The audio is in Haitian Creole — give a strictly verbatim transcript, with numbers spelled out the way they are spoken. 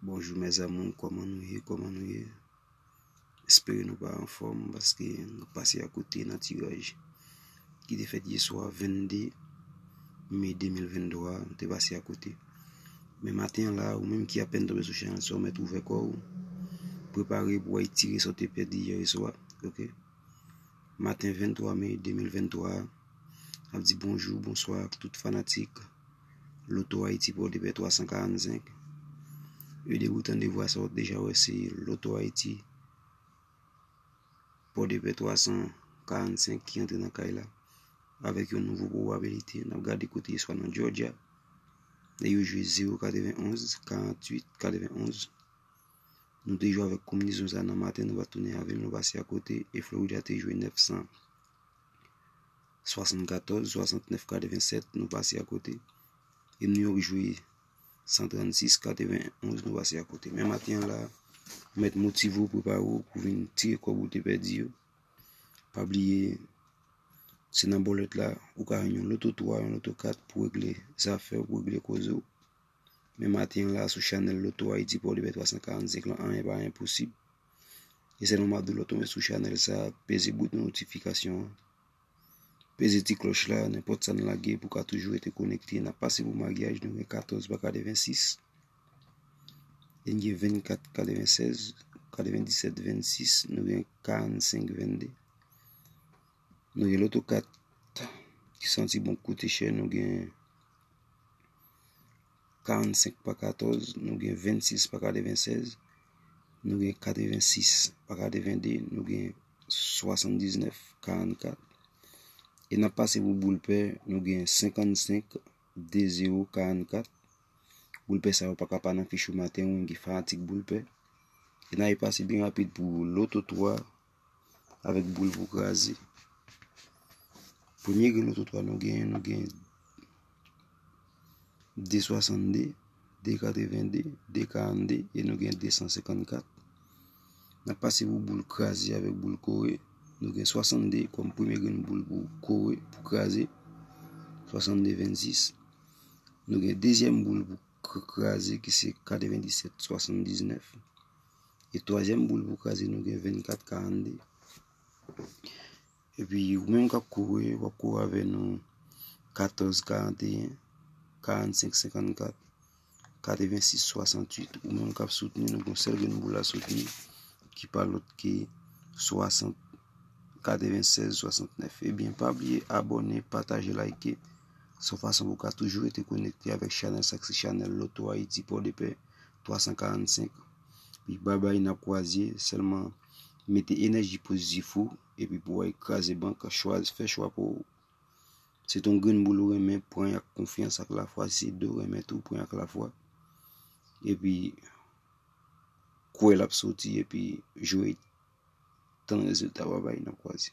Bonjou mes amours, kòman nou ye, kòman nou ye? Espere nou pa anfòm paske nou pase akote nan tiraj ki te fèt yè swa vennde me de mil venntwa, nou te pase akote. Men maten an la, ou menm ki apèn tonbe sou chanèl sa, ou mèt ouvè kò w, prepare pou w al tire sa w te pèdi yè swa, oke? Maten venntwa me de mil venntwa, ap di bonjou, bonswa ak tout fanatik Loto Ayiti Pòdepè twa san karannsenk. E de ou tande vwa sa, ou deja wè se Loto Ayiti Pòdepè twa san karannsenk ki antre nan kay la avèk yon nouvo pwobabilite. N ap gade kote yè swa nan Georgia. E yo jwe zewo katrevenonz, karanntuit, katrevenonz. Nou te jwe avèk konbinezon sa nan maten, nou pa t tounen avè l, nou pase akote. E Florida te jwe nèf san swasannkatòz, swasantnèf, katrevensèt, nou pase akote. E New York jwe san trannsis, katrevenonz, nou pase akote. Men maten an la, ou mèt motive w, prepare w pou vin tire kòb ou te pèdi yo. Pa bliye, se nan bòlèt la, ou ka jwenn yon loto twa, yon loto kat pou regle zafè w, pou regle koze w. Men maten an la, sou chanèl Loto Ayiti Pòdepè twa san karannsenk lan, anyen pa enposib. E sèlman m ap di w, lè w tonbe sou chanèl sa, peze bout notifikasyon an. Peze ti klòch la, nenpòt sa n lage pou w ka toujou rete konekte. N ap pase pou maryaj, nou gen katòz pa katrevensis. E n gen vennkat katrevensèz, katrevendisèt vennsis, nou gen karannsenk vennde. Nou gen loto kat ki santi bon koute chè, nou gen karannsenk pa katòz, nou gen vennsis pa katrevensèz, nou gen katrevensis pa katrevende, nou gen swasanndiznèf karannkat. E n ap pase pou boul pè, nou gen senkannsenk de zewo karannkat. Boul pè sa yo pa ka pa nan fich ou maten, ou menm ki fanatik boul pè. E n a pase byen rapid pou loto twa avèk boul pou kraze. Premye grenn loto twa nou genyen, nou gen de swasannde, de katrevende, de karannde e nou gen de san senkannkat. N ap pase pou boul kraze avèk boul kore. Nou gen swasannde kòm premye grenn boul pou kore, pou kraze, swasannde vennsis. Nou gen dezyèm boul pou k-, kraze ki se katrevendisèt swasanndiznèf. E twazyèm boul pou kraze, nou gen vennkat karannde. Epi ou menm k ap kouri, w ap kouri avè nou katòz karanteyen, karannsenk senkannkat, katrevensis swasanntuit. Ou menm k ap soutni nou, gon sèl grenn boul a soutni ki pa lòt ke swasant katrevensèz swasantnèf. Ebyen, pa bliye abòne, pataje, like. Se yon fason pou w ka toujou rete konekte avèk chanèl sa ki se chanèl Loto Ayiti Pòdepè twa san karannsenk. Epi babay, n ap kwaze, sèlman mete enèji pozitif ou, epi pou w al kraze bank, chwazi, fè chwa pa w. Se t on grenn boul ou renmen, pran y ak konfyans, ak lafwa. Si se de w renmen tou, pran y ak lafwa. Epi kwè l ap soti, epi jwe, tann rezilta, babay, n ap kwaze.